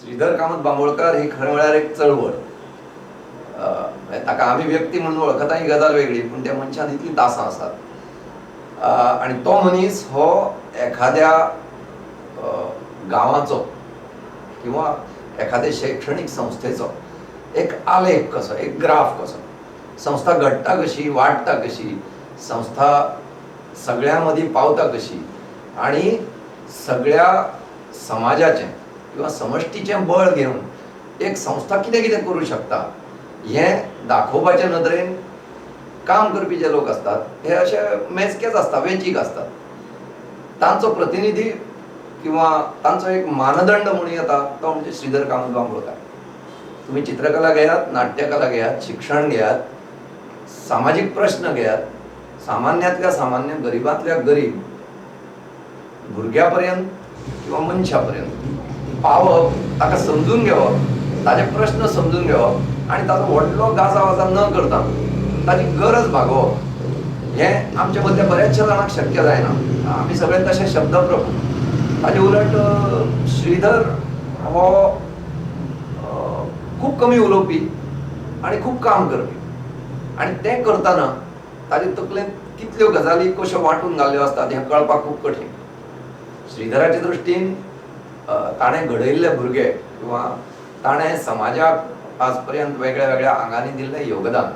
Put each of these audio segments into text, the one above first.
श्रीधर कामत बांबोळकार ही खरें म्हळ्यार एक चळवळ. ताका आमी व्यक्ती म्हणून वळखता ही गजाल वेगळी, पूण त्या मनशान इतलीं तासां आसात आनी तो मनीस हो एखाद्या गांवाचो किंवा एखादे शैक्षणीक संस्थेचो एक आलेख कसो, एक ग्राफ कसो, संस्था घडटा कशी, वाडटा कशी, संस्था सगळ्यां मदीं पावता कशी आनी सगळ्या समाजाचें किंवा समश्टीचें बळ घेवन एक संस्था कितें कितें करूं शकता हें दाखोवपाचे नदरेन काम करपी जे लोक आसतात हे अशे मेजकेच आसता, वेंचीक आसतात. तांचो प्रतिनिधी किंवा तांचो एक मानदंड म्हणूं येता तो म्हणजे श्रीधर कामत बांबोळकार. तुम्ही चित्रकला घेयात, नाट्यकला घेयात, शिक्षण घेयात, सामाजीक प्रश्न घेयात, सामान्यांतल्या सामान्य, गरिबांतल्या गरीब भुरग्या पर्यंत किंवा मनशा पर्यंत पावप, ताका समजून घेवप, ताजे प्रश्न समजून घेवप आनी ताचो व्हडलो गाजावाजा न करता ताची गरज भागोवप हें आमच्या मदल्या बऱ्याचशा जाणांक शक्य जायना. आमी सगळे तशे शब्दप्रभू. ताजे उलट श्रीधर हो खूब कमी उलोवपी आनी खूब काम करपी आनी तें करतना ताजे तकलेंत कितल्यो गजाली कश्यो वांटून घाल्ल्यो आसतात हें कळपाक खूब कठीण. श्रीधराचे दृश्टीन ताणें घडयल्ले भुरगे किंवा ताणें समाजाक आज पर्यंत वेगळ्या वेगळ्या आंगांनी दिल्लें योगदान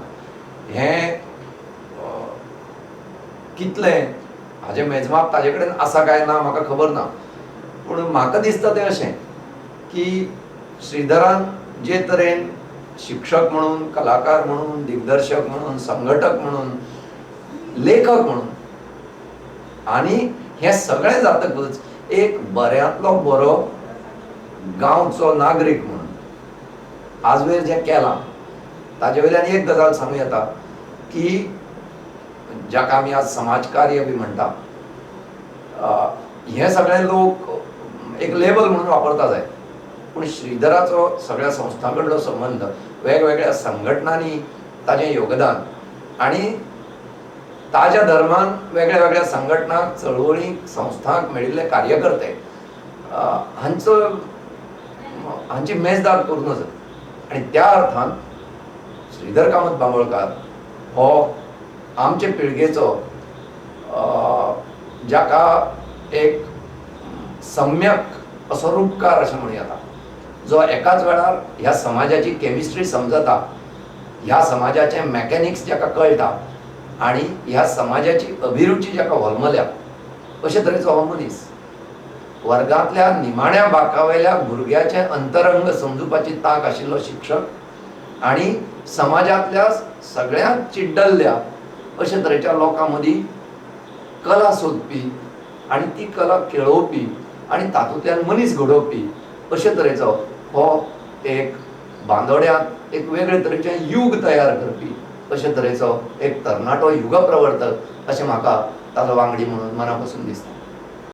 हें कितलें हाजें मेजमाप ताजे कडेन आसा काय ना म्हाका खबर ना, पूण म्हाका दिसता तें अशें की श्रीधरान जे तरेन शिक्षक म्हणून, कलाकार म्हणून, दिग्दर्शक म्हणून, संघटक म्हणून, लेखक म्हणून आनी हें सगळें जातकच एक बऱ्यांतलो बरो गांवचो नागरीक म्हणून आजवेर जें केलां ताजे वयल्यान एक गजाल सांगूं येता की जाका आमी आज समाजकार्य बी म्हणटा, हें सगळें लोक एक लेबल म्हणून वापरता जायत, पूण श्रीधराचो सगळ्या संस्थां कडलो संबंद, वेगवेगळ्या संघटनांनी ताजें योगदान आनी ताज्या धर्मान वेगळ्या वेगळ्या संघटनांक, चळवळींक, संस्थांक मेळिल्ले कार्यकर्ते हांचो हांची मेजदाद करूं नजो. आनी त्या अर्थान श्रीधर कामत बांबोळकार हो आमचे पिळगेचो जाका एक सम्यक असो रुपकार अशें म्हणूं येता, जो एकाच वेळार ह्या समाजाची केमिस्ट्री समजता, ह्या समाजाचें मॅकॅनिक्स जाका कळटा आनी ह्या समाजाची अभिरुची जाका होलमल्या अशे तरेचो हो मनीस. वर्गांतल्या निमाण्या बाकावयल्या भुरग्याचें अंतरंग समजुपाची तांक आशिल्लो शिक्षक आनी समाजांतल्या सगळ्यांत चिड्डल्ल्या अशे तरेच्या लोकां मदीं कला सोदपी आनी ती कला केळोवपी आनी तातूंतल्यान मनीस घडोवपी अशे तरेचो हो एक बांदोड्यांत एक वेगळे तरेचें युग तयार करपी अशे तरेचो एक तरणाटो युगप्रवर्तक अशें म्हाका ताजो वांगडी म्हणून मना पसून दिसता.